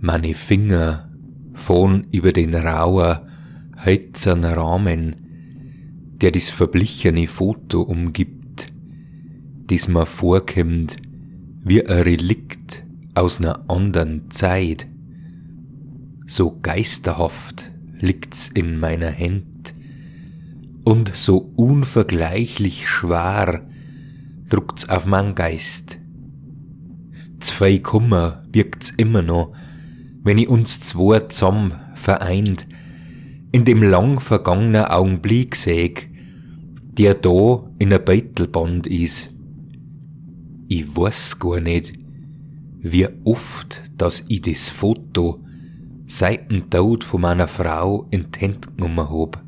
Meine Finger fahren über den rauen, hölzernen Rahmen, der das verblichene Foto umgibt, das mir vorkommt wie ein Relikt aus ner andern Zeit. So geisterhaft liegt's in meiner Händ und so unvergleichlich schwer druckt's auf mein Geist. Z'vei Kummer birgt's immer noch, wenn ich uns zwoa zusammen vereint in dem lang vergangenen Augenblick seh, der da in a Beitelband is. Ich weiß gar nicht, wie oft, dass ich das Foto seit dem Tod von meiner Frau in die Händ genommen hab.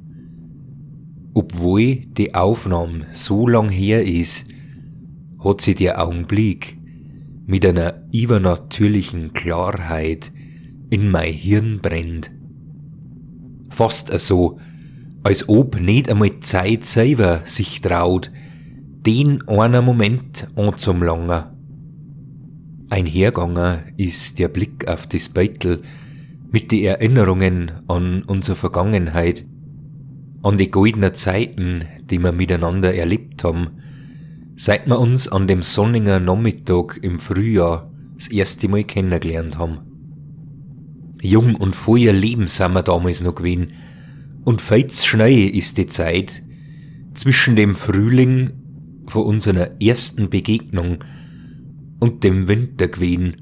Obwohl die Aufnahme so lang her is, hat sich der Augenblick mit einer übernatürlichen Klarheit in mein Hirn brennt. Fast so, als ob nicht einmal Zeit selber sich traut, den einen Moment anzulangen. Einhergegangen ist der Blick auf das Beutel mit die Erinnerungen an unsere Vergangenheit, an die goldenen Zeiten, die wir miteinander erlebt haben, seit wir uns an dem sonnigen Nachmittag im Frühjahr das erste Mal kennengelernt haben. Jung und voller Leben sind wir damals noch gewesen, und viel zu schnell ist die Zeit zwischen dem Frühling von unserer ersten Begegnung und dem Winter gewesen,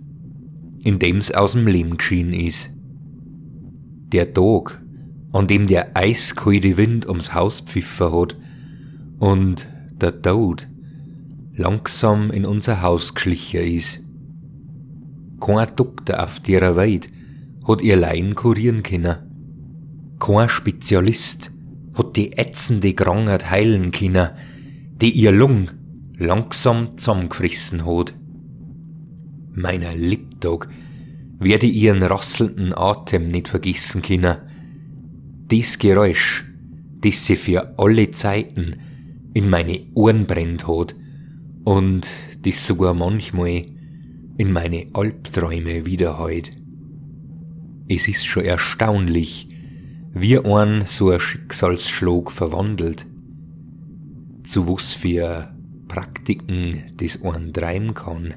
in dem's aus dem Leben geschieden ist. Der Tag, an dem der eiskalte Wind ums Haus pfiffen hat und der Tod langsam in unser Haus geschlichen ist. Kein Doktor auf der Welt hat ihr Leiden kurieren können. Kein Spezialist hat die ätzende Krankheit heilen können, die ihr Lung langsam zusammengefressen hat. Meiner Lebtag werde ich ihren rasselnden Atem nicht vergessen können. Das Geräusch, das sie für alle Zeiten in meine Ohren brennt hat und das sogar manchmal in meine Albträume widerhallt. Es ist schon erstaunlich, wie ein so ein Schicksalsschlag verwandelt. Zu was für Praktiken das einen treiben kann.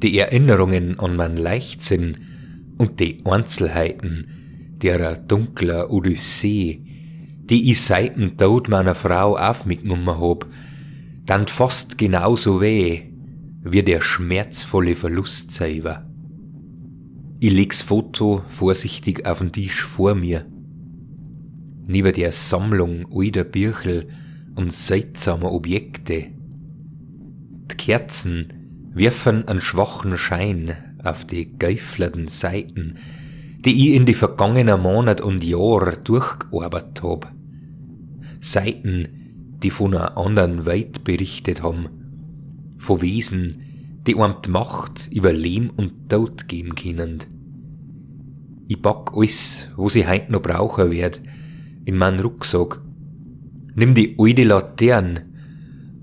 Die Erinnerungen an mein Leichtsinn und die Einzelheiten derer dunkler Odyssee, die ich seit dem Tod meiner Frau auf mich genommen hab, dann fast genauso weh wie der schmerzvolle Verlust selber. Ich leg's Foto vorsichtig auf den Tisch vor mir. Neben der Sammlung alter Birchel und seltsamer Objekte. Die Kerzen werfen einen schwachen Schein auf die geiflerten Seiten, die ich in die vergangenen Monat und Jahr durchgearbeitet hab. Seiten, die von einer anderen Welt berichtet haben. Von Wesen, die einem die Macht über Leben und Tod geben können. Ich pack alles, was ich heut noch brauchen werd, in meinen Rucksack. Nimm die alte Laterne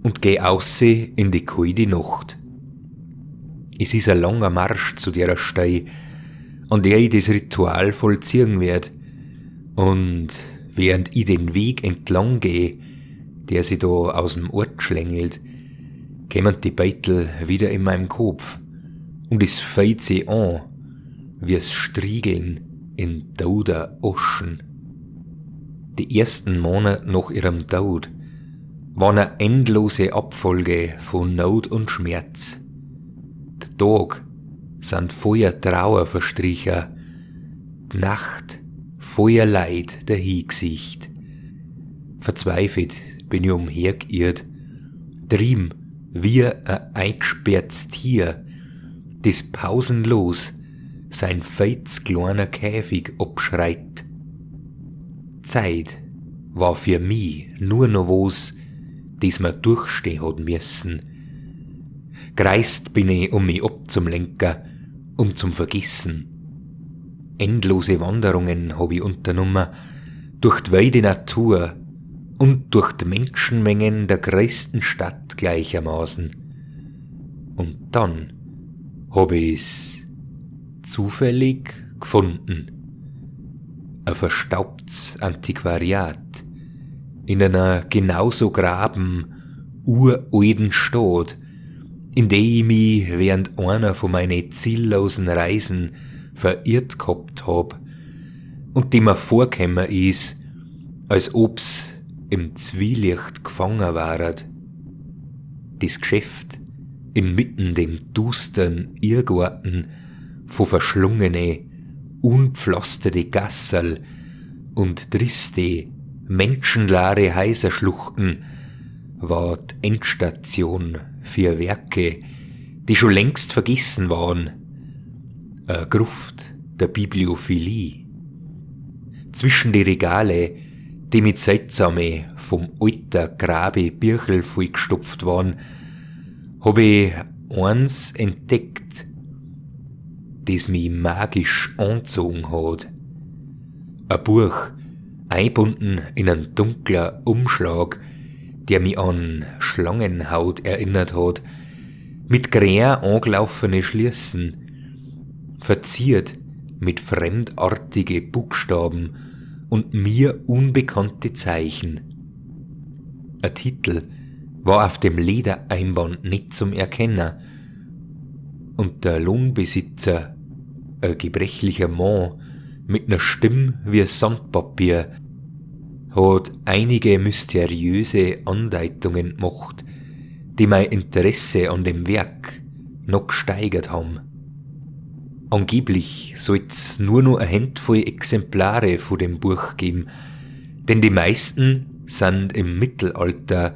und geh ausseh in die kalte Nacht. Es ist ein langer Marsch zu der Stei, an der ich das Ritual vollziehen werd. Und während ich den Weg entlang geh, der sich da aus dem Ort schlängelt, kämen die Beitel wieder in meinem Kopf und es fällt sie an, wie es Striegeln in toter Oschen. Die ersten Monate nach ihrem Tod waren eine endlose Abfolge von Not und Schmerz. Die Tag sind voller Trauer verstrichen, die Nacht voller Leid dahingesicht. Verzweifelt bin ich umhergeirrt, trieben wie ein eingesperrtes Tier, das pausenlos sein feits kleiner Käfig abschreit. Zeit war für mich nur noch was, das man durchstehen hat müssen. Greist bin ich, um mich abzulenken, um zum Vergessen. Endlose Wanderungen hab ich unternommen, durch die weide Natur und durch die Menschenmengen der größten Stadt gleichermaßen. Und dann hab ich's Zufällig gefunden. Ein verstaubtes Antiquariat in einer genauso graben, uralten Stadt, in die ich mich während einer von meinen ziellosen Reisen verirrt gehabt hab und die mir vorgekommen ist, als ob's im Zwielicht gefangen waret. Das Geschäft inmitten dem dustern Irrgarten von verschlungene, unpflasterte Gasserl und triste, menschenleere Häuserschluchten war die Endstation für Werke, die schon längst vergessen waren. Eine Gruft der Bibliophilie. Zwischen die Regale, die mit seltsame, vom alter Grabe Birchel vollgestopft waren, hab ich eins entdeckt, das mich magisch angezogen hat. Ein Buch, einbunden in einen dunkler Umschlag, der mich an Schlangenhaut erinnert hat, mit grä angelaufene Schließen, verziert mit fremdartige Buchstaben und mir unbekannte Zeichen. Ein Titel war auf dem Ledereinband nicht zum Erkennen, und der Lohnbesitzer, ein gebrechlicher Mann mit ner Stimme wie Sandpapier, hat einige mysteriöse Andeutungen gemacht, die mein Interesse an dem Werk noch gesteigert haben. Angeblich soll's nur noch eine Handvoll Exemplare von dem Buch geben, denn die meisten sind im Mittelalter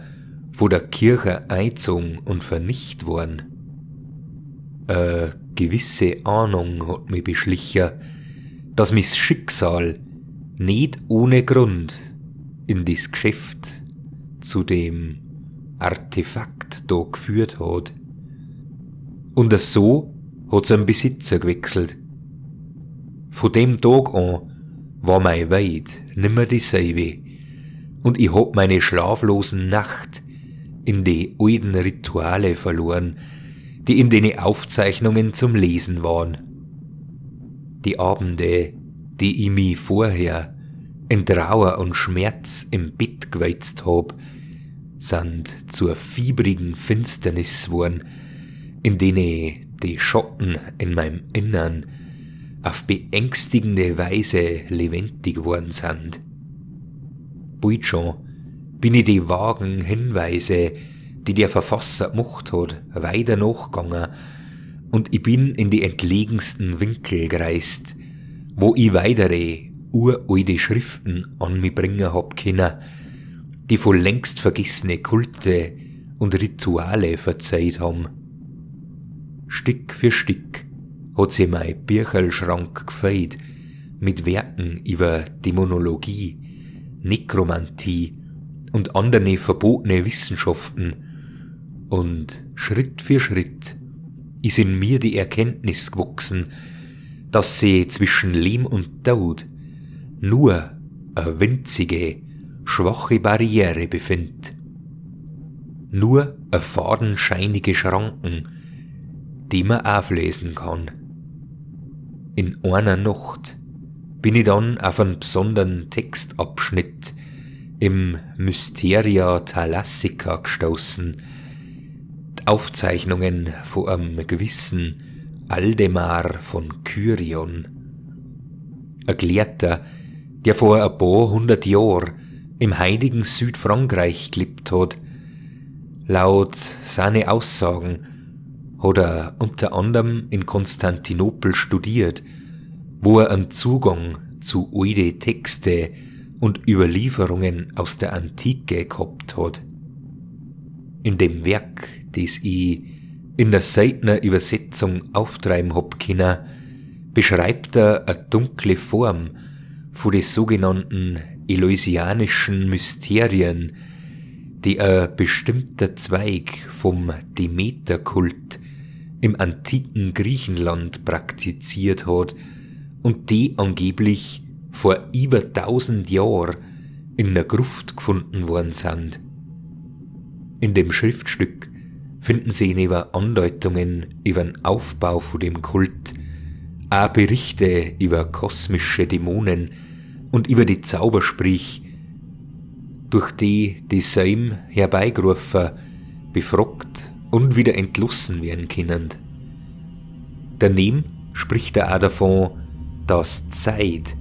von der Kirche eingezogen und vernichtet worden. Eine gewisse Ahnung hat mich beschlichen, dass mich Schicksal nicht ohne Grund in das Geschäft zu dem Artefakt da geführt hat. Und so hat seinen Besitzer gewechselt. Von dem Tag an war meine Welt nimmer dieselbe und ich hab meine schlaflosen Nacht in die alten Rituale verloren, die in den Aufzeichnungen zum Lesen waren. Die Abende, die ich mich vorher in Trauer und Schmerz im Bett gewälzt hab, sind zur fiebrigen Finsternis worden, in denen die Schatten in meinem Innern auf beängstigende Weise lebendig worden sind. Bald schon bin ich die vagen Hinweise, die der Verfasser gemacht hat, weiter nachgegangen und ich bin in die entlegensten Winkel gereist, wo ich weitere uralte Schriften an mich bringen hab können, die von längst vergessene Kulte und Rituale verzeiht haben. Stück für Stück hat sich mein Bücherschrank gefüllt mit Werken über Dämonologie, Nekromantie und andere verbotene Wissenschaften, und Schritt für Schritt ist in mir die Erkenntnis gewachsen, dass sie zwischen Leben und Tod nur eine winzige, schwache Barriere befindet. Nur eine fadenscheinige Schranken, die man auflesen kann. In einer Nacht bin ich dann auf einen besonderen Textabschnitt im Mysteria Thalassica gestoßen, die Aufzeichnungen von einem gewissen Aldemar von Kyrion. Ein Gelehrter, der vor ein paar hundert Jahren im heiligen Südfrankreich gelebt hat. Laut seine Aussagen hat er unter anderem in Konstantinopel studiert, wo er einen Zugang zu alte Texte und Überlieferungen aus der Antike gehabt hat. In dem Werk, das ich in der Seidner Übersetzung auftreiben hab können, beschreibt er eine dunkle Form von den sogenannten eleusianischen Mysterien, die ein bestimmter Zweig vom Demeterkult im antiken Griechenland praktiziert hat und die angeblich vor über 1000 Jahren in der Gruft gefunden worden sind. In dem Schriftstück finden Sie neben Andeutungen über den Aufbau von dem Kult Auch Berichte über kosmische Dämonen und über die Zaubersprich, durch die die Seim herbeigerufen, befragt und wieder entlassen werden können. Daneben spricht er auch davon, dass Zeit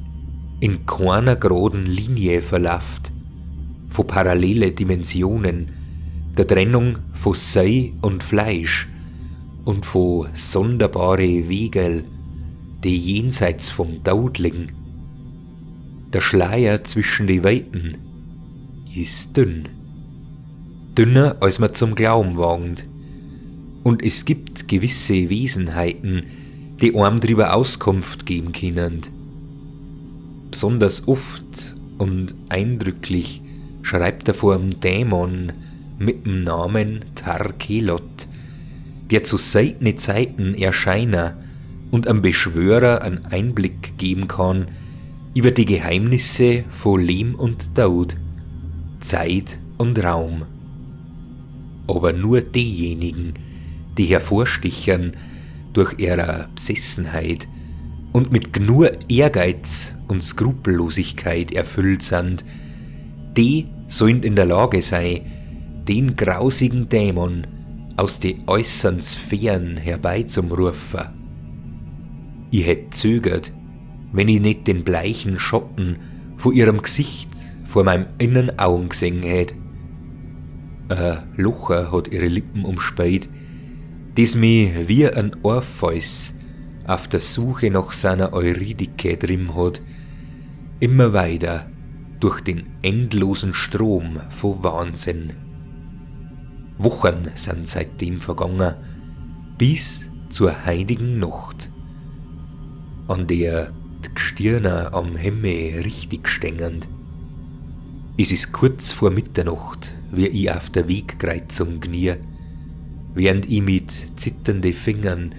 in keiner geraden Linie verläuft, von parallele Dimensionen, der Trennung von Sei und Fleisch und von sonderbare Wegel, die jenseits vom Tod liegen. Der Schleier zwischen die Welten ist dünn. Dünner, als man zum Glauben wagt. Und es gibt gewisse Wesenheiten, die einem drüber Auskunft geben können. Besonders oft und eindrücklich schreibt er vor einem Dämon mit dem Namen Tarkelot, der zu seltenen Zeiten erscheinen und am Beschwörer einen Einblick geben kann über die Geheimnisse von Lehm und Tod, Zeit und Raum. Aber nur diejenigen, die hervorstichern durch ihre Besessenheit und mit gnur Ehrgeiz und Skrupellosigkeit erfüllt sind, die sollen in der Lage sein, den grausigen Dämon aus die äußeren Sphären herbeizumrufen. Ich hätt zögert, wenn ich nicht den bleichen Schatten vor ihrem Gesicht vor meinem inneren Augen gesehen hätt. Ein Locher hat ihre Lippen umspeit, das mich wie ein Orpheus auf der Suche nach seiner Eurydike drin hat, immer weiter durch den endlosen Strom von Wahnsinn. Wochen sind seitdem vergangen, bis zur heiligen Nacht, an der die Gestirne am Himmel richtig stehen. Es ist kurz vor Mitternacht, wie ich auf der Wegkreuzung knie, während ich mit zitternden Fingern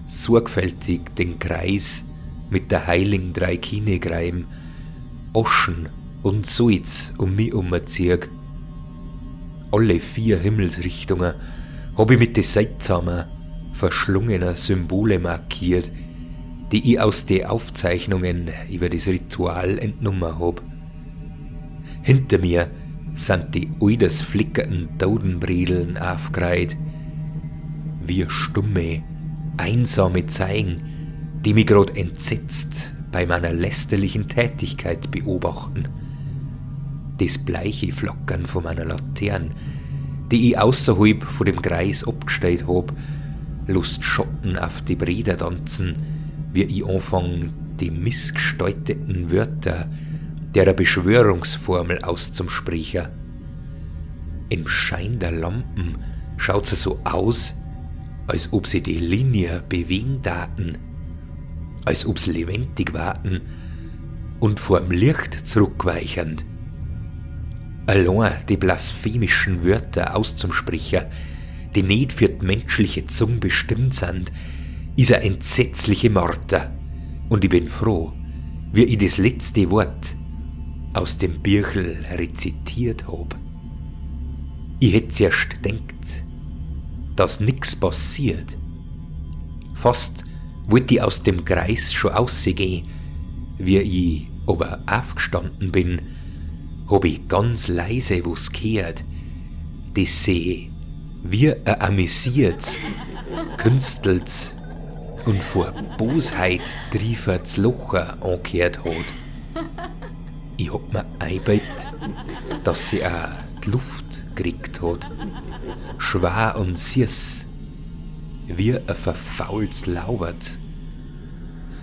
sorgfältig den Kreis mit der heiligen Dreikine greim, Aschen und Salz um mich umzieh. Alle vier Himmelsrichtungen hab ich mit de seltsamen, verschlungenen Symbole markiert, die ich aus den Aufzeichnungen über das Ritual entnommen hab. Hinter mir sind die altersflickerten Totenbredeln aufgereiht, wie stumme, einsame Zeigen, die mich grad entsetzt bei meiner lästerlichen Tätigkeit beobachten. Das bleiche Flackern von meiner Laterne, die ich außerhalb von dem Kreis abgestellt hab, lässt Schatten auf die Breder tanzen, wie ich anfang, die missgestalteten Wörter der Beschwörungsformel auszusprechen. Im Schein der Lampen schaut's so aus, als ob sie die Linie bewegen taten, als ob's lebendig warten und vorm Licht zurückweichend. Allein die blasphemischen Wörter auszusprechen, die nicht für die menschliche Zunge bestimmt sind, ist eine entsetzliche Marter, und ich bin froh, wie ich das letzte Wort aus dem Birchel rezitiert hab. Ich hätt zuerst denkt, dass nix passiert. Fast wollte ich aus dem Kreis schon ausgehen, wie ich aber aufgestanden bin, hab ich ganz leise was gehört, das sie wie ein amüsierts, künstelts und vor Bosheit trieferts Locher angehört hat. Ich hab mir eingebildet, dass sie auch die Luft gekriegt hat. Schwer und süß, wie ein verfaultes Laubert.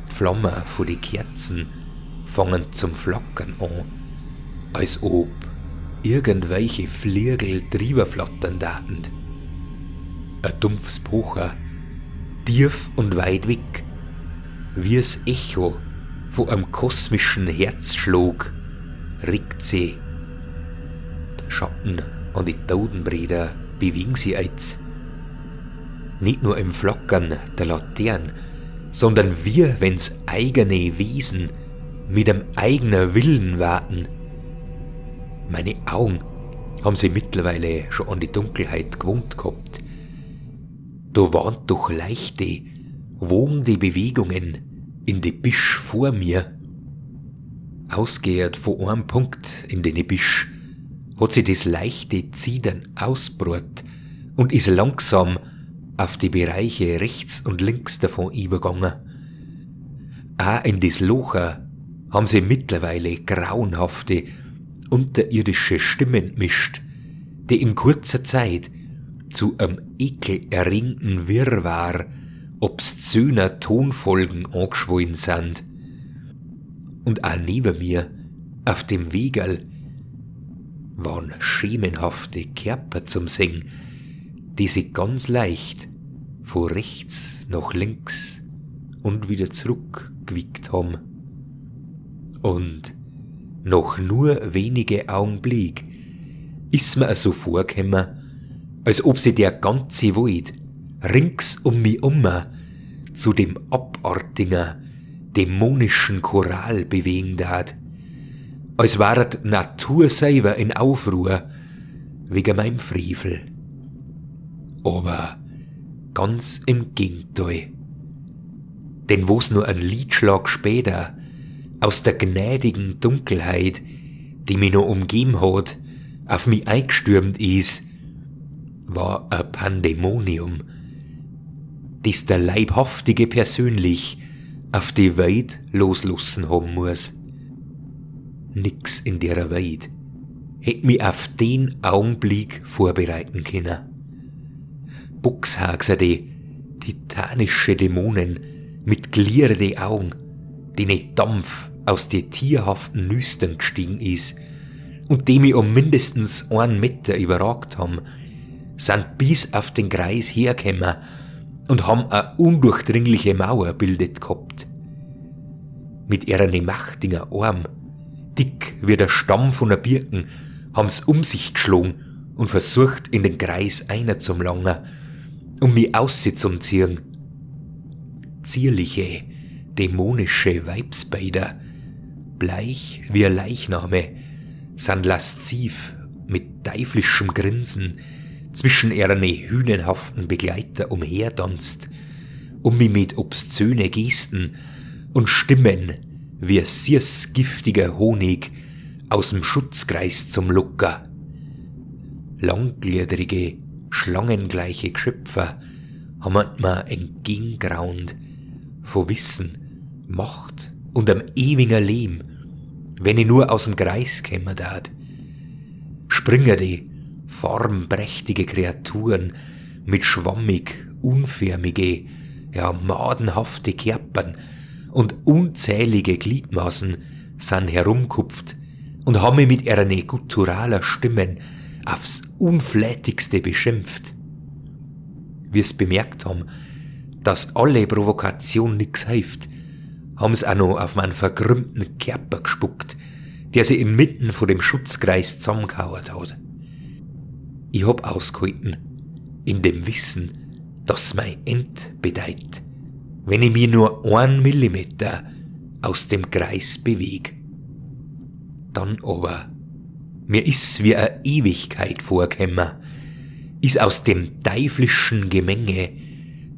Die Flammen von den Kerzen fangen zum Flackern an, als ob irgendwelche Fliegel drüber flattern taten. Ein dumpfes Pocher, tief und weit weg, wie das Echo von einem kosmischen Herzschlag, regt sie. Die Schatten an die Totenbreder bewegen sie jetzt. Nicht nur im Flackern der Latern, sondern wie wenn's eigene Wesen mit dem eigenen Willen warten. Meine Augen haben sie mittlerweile schon an die Dunkelheit gewohnt gehabt. Da waren doch leichte, wogende Bewegungen in de Bisch vor mir. Ausgehend von einem Punkt in den Bisch hat sie das leichte Ziedern ausbrot und is langsam auf die Bereiche rechts und links davon übergegangen. Auch in das Locher haben sie mittlerweile grauenhafte, unterirdische Stimmen mischt, die in kurzer Zeit zu einem ekelerregenden Wirrwarr obszöner Tonfolgen angeschwollen sind. Und auch neben mir, auf dem Wegerl, waren schemenhafte Körper zum Singen, die sich ganz leicht von rechts nach links und wieder zurück gewiegt haben. Und noch nur wenige Augenblick ist mir so vorgekommen, als ob sich der ganze Wald rings um mich um zu dem abartigen, dämonischen Choral bewegen dat, als war die Natur selber in Aufruhr wegen meinem Frevel. Aber ganz im Gegenteil. Denn wo's nur ein Liedschlag später aus der gnädigen Dunkelheit, die mich noch umgeben hat, auf mich eingestürmt is, war a Pandemonium, das der Leibhaftige persönlich auf die Welt loslassen haben muss. Nix in der Welt hätt mich auf den Augenblick vorbereiten können. Boxhaxerte, titanische Dämonen mit glierende Augen, denen Dampf aus die tierhaften Nüstern gestiegen is und die mich um mindestens 1 Meter überragt haben, sind bis auf den Kreis hergekommen und haben a undurchdringliche Mauer bildet gehabt. Mit ihren mächtigen Arm, dick wie der Stamm von der Birken, haben's um sich geschlagen und versucht, in den Kreis einer zum langen, um mich auszuziehen. Zierliche, dämonische Weibsbeider, bleich wie ein Leichname, sind lasziv mit teuflischem Grinsen zwischen ihren hünenhaften Begleiter umhertanzt, um mich mit obszöne Gesten und Stimmen wie süß giftiger Honig aus dem Schutzkreis zum Lucker. Langgliedrige, schlangengleiche Geschöpfe haben mir entgegengraunt von Wissen, Macht und am ewigen Leben, wenn ich nur aus dem Kreis käme dat. Springer die farbenprächtige Kreaturen mit schwammig, unförmige, ja madenhafte Körpern und unzählige Gliedmaßen sind herumkupft und haben mich mit ihren gutturaler Stimmen aufs unflätigste beschimpft. Wie's bemerkt haben, dass alle Provokation nix hilft, haben's auch noch auf meinen verkrümmten Körper gespuckt, der sich inmitten vor dem Schutzkreis zusammengehauert hat. Ich hab ausgehalten, in dem Wissen, dass mein End bedeutet, wenn ich mich nur 1 Millimeter aus dem Kreis beweg. Dann aber, mir is wie a Ewigkeit vorgekommen, is aus dem teuflischen Gemenge,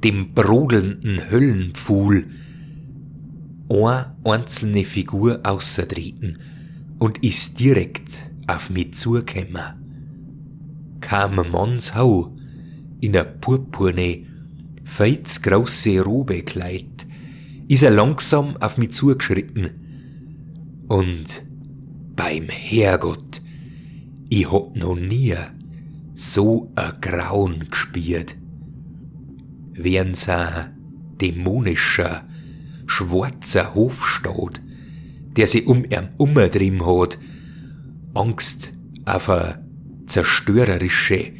dem brodelnden Höllenpfuhl, eine einzelne Figur außertreten und is direkt auf mich zugekommen. Kam Mannshau in a purpurne, feits große Robe kleid, is er langsam auf mich zugeschritten. Und beim Herrgott, ich hab noch nie so a Grauen gespürt. Während sein dämonischer, schwarzer Hofstaat, der sich um ihn umgedreht hat, Angst auf a zerstörerische,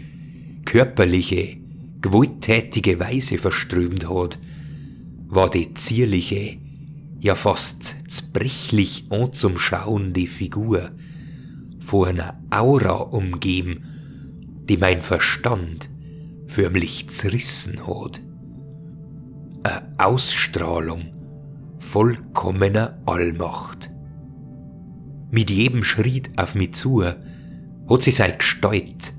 körperliche, gewalttätige Weise verströmt hat, war die zierliche, ja fast zerbrechlich anzumschauende Figur vor einer Aura umgeben, die mein Verstand förmlich zerrissen hat. Eine Ausstrahlung vollkommener Allmacht. Mit jedem Schritt auf mich zu hat sie seine Gestalt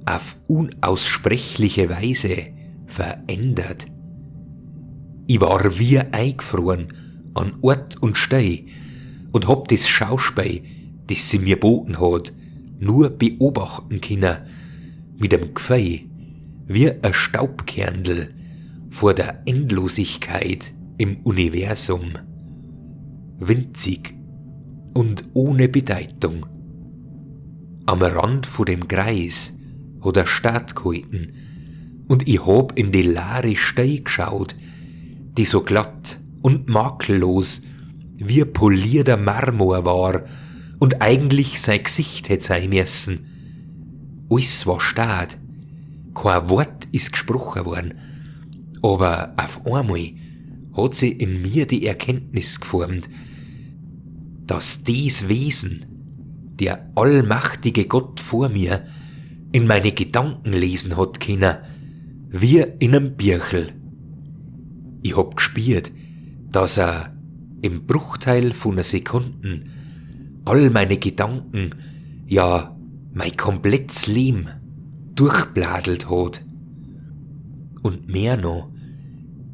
auf unaussprechliche Weise verändert. Ich war wie eingefroren an Ort und Stei und hab das Schauspiel, das sie mir boten hat, nur beobachten können, mit dem G'feih, wie a Staubkerndl vor der Endlosigkeit im Universum. Winzig und ohne Bedeutung. Am Rand von dem Kreis hat er stattgehalten und ich hab in die leere Stei geschaut, die so glatt und makellos wie polierter Marmor war und eigentlich sein Gesicht hätt sein müssen. Alles war stad, kein Wort ist gesprochen worden, aber auf einmal hat sie in mir die Erkenntnis geformt, dass dies Wesen, der allmachtige Gott vor mir, in meine Gedanken lesen hat können, wie in einem Birchel. Ich hab gespürt, dass er im Bruchteil von einer Sekunden all meine Gedanken, ja, mein komplettes Leben durchbladelt hat. Und mehr noch,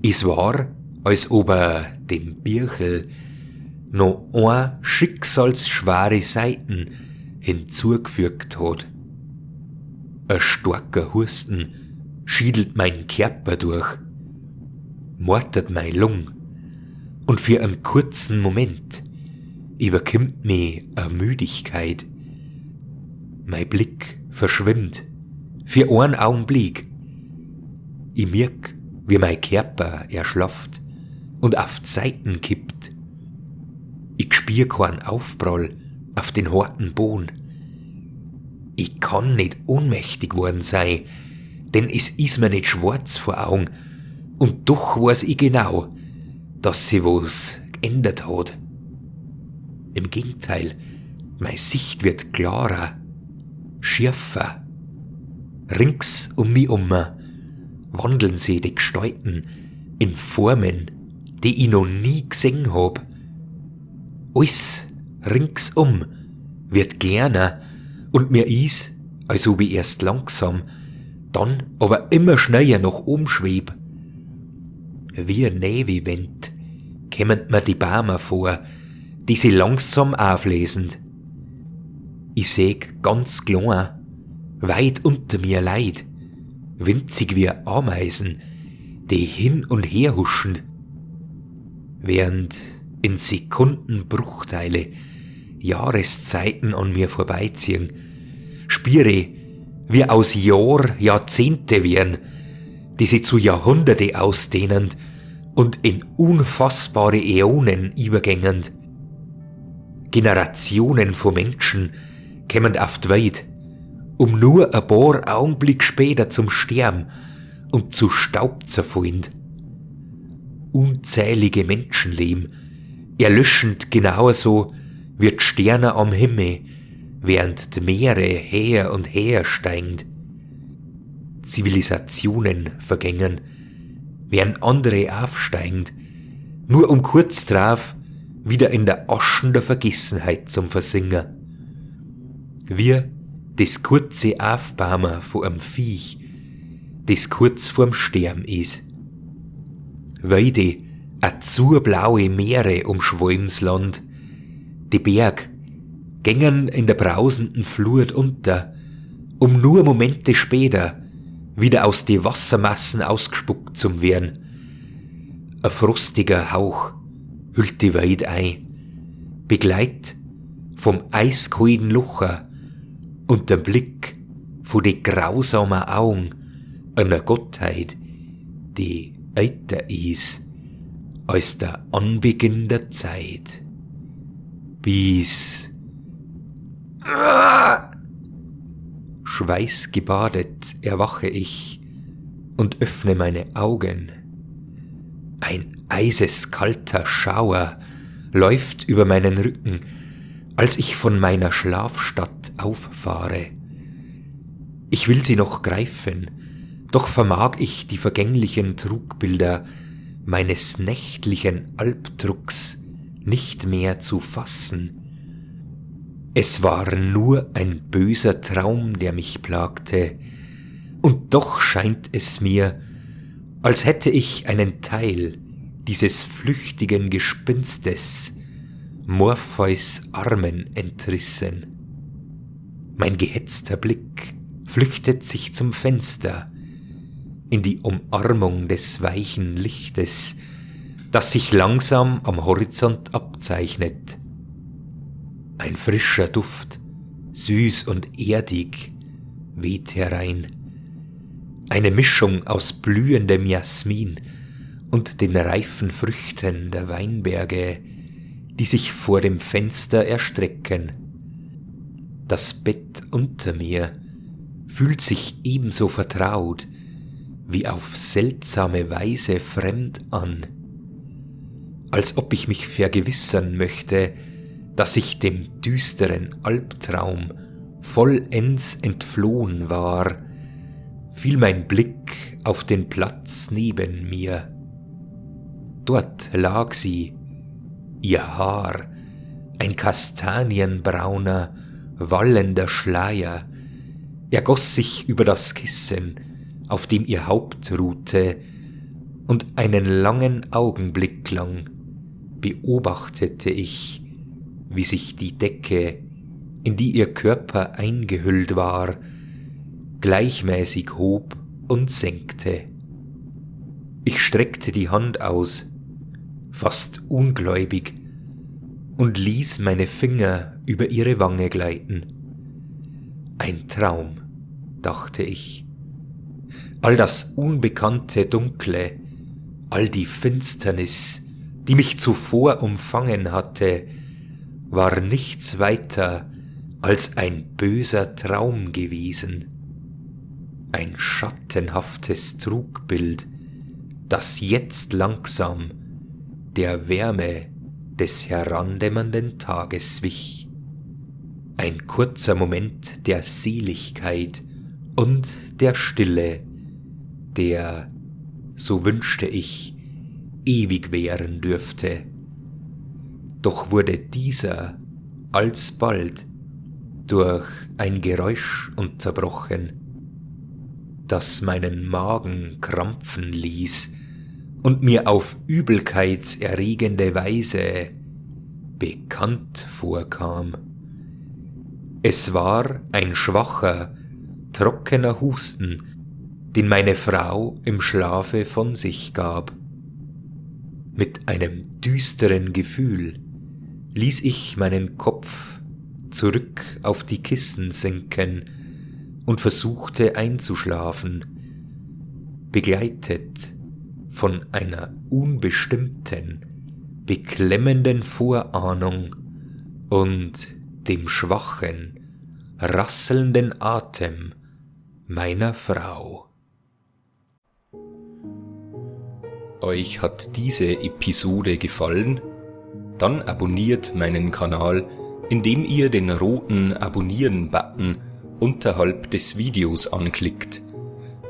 es war, als ob er dem Birchel noch ein schicksalsschwere Seiten hinzugefügt hat. Ein starker Husten schiedelt mein Körper durch, mortert mein Lung, und für einen kurzen Moment überkommt mich a Müdigkeit. Mein Blick verschwimmt für einen Augenblick. Ich merk, wie mein Körper erschlafft und auf die Seiten kippt. Ich spür keinen Aufprall auf den harten Boden. Ich kann nicht ohnmächtig worden sein, denn es ist mir nicht schwarz vor Augen, und doch weiß ich genau, dass sich was geändert hat. Im Gegenteil, meine Sicht wird klarer, schärfer. Rings um mich um wandeln sie die Gestalten in Formen, die ich noch nie gesehen hab. Alles ringsum wird kleiner und mir is, als ob ich erst langsam, dann aber immer schneller nach oben schweb. Wie ein Navy-Wind kämen mir die Bäume vor, die sie langsam auflesen. Ich seh ganz klein, weit unter mir Leid, winzig wie Ameisen, die hin und her huschen, während in Sekundenbruchteile Jahreszeiten an mir vorbeiziehen, spüre, wie aus Jahr Jahrzehnte werden, die sie zu Jahrhunderte ausdehnend und in unfassbare Äonen übergängend. Generationen von Menschen kämen auf die Welt, um nur ein paar Augenblick später zum Sterben und zu Staub zerfallen. Unzählige Menschenleben, erlöschend genauso wie die Sterne am Himmel, während die Meere her und her steigend. Zivilisationen vergängen, während andere aufsteigend, nur um kurz drauf wieder in der Aschen der Vergessenheit zum Versingen. Wie das kurze Aufbaumen vor einem Viech, das kurz vorm Sterben ist. Weide, azurblaue Meere umschwollen's Land, die Berg gängen in der brausenden Flut unter, um nur Momente später wieder aus die Wassermassen ausgespuckt zum werden. Ein frostiger Hauch hüllt die Welt ein, begleit vom eiskalten Locher und dem Blick von die grausamen Augen einer Gottheit, die älter ist als der Anbeginn der Zeit. Bis schweißgebadet erwache ich und öffne meine Augen. Ein eiseskalter Schauer läuft über meinen Rücken, als ich von meiner Schlafstatt auffahre. Ich will sie noch greifen, doch vermag ich die vergänglichen Trugbilder meines nächtlichen Albdrucks nicht mehr zu fassen. Es war nur ein böser Traum, der mich plagte, und doch scheint es mir, als hätte ich einen Teil dieses flüchtigen Gespinstes Morpheus Armen entrissen. Mein gehetzter Blick flüchtet sich zum Fenster, in die Umarmung des weichen Lichtes, das sich langsam am Horizont abzeichnet. Ein frischer Duft, süß und erdig, weht herein. Eine Mischung aus blühendem Jasmin und den reifen Früchten der Weinberge, die sich vor dem Fenster erstrecken. Das Bett unter mir fühlt sich ebenso vertraut wie auf seltsame Weise fremd an, als ob ich mich vergewissern möchte, dass ich dem düsteren Albtraum vollends entflohen war, fiel mein Blick auf den Platz neben mir. Dort lag sie, ihr Haar, ein kastanienbrauner, wallender Schleier, ergoss sich über das Kissen, auf dem ihr Haupt ruhte, und einen langen Augenblick lang beobachtete ich, wie sich die Decke, in die ihr Körper eingehüllt war, gleichmäßig hob und senkte. Ich streckte die Hand aus, fast ungläubig, und ließ meine Finger über ihre Wange gleiten. Ein Traum, dachte ich. All das unbekannte Dunkle, all die Finsternis, die mich zuvor umfangen hatte, war nichts weiter als ein böser Traum gewesen, ein schattenhaftes Trugbild, das jetzt langsam der Wärme des herandämmernden Tages wich. Ein kurzer Moment der Seligkeit und der Stille, der, so wünschte ich, ewig währen dürfte. Doch wurde dieser alsbald durch ein Geräusch unterbrochen, das meinen Magen krampfen ließ und mir auf übelkeitserregende Weise bekannt vorkam. Es war ein schwacher, trockener Husten, den meine Frau im Schlafe von sich gab. Mit einem düsteren Gefühl ließ ich meinen Kopf zurück auf die Kissen sinken und versuchte einzuschlafen, begleitet von einer unbestimmten, beklemmenden Vorahnung und dem schwachen, rasselnden Atem meiner Frau. Euch hat diese Episode gefallen? Dann abonniert meinen Kanal, indem ihr den roten Abonnieren-Button unterhalb des Videos anklickt.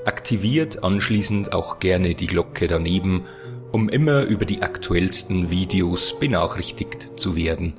Aktiviert anschließend auch gerne die Glocke daneben, um immer über die aktuellsten Videos benachrichtigt zu werden.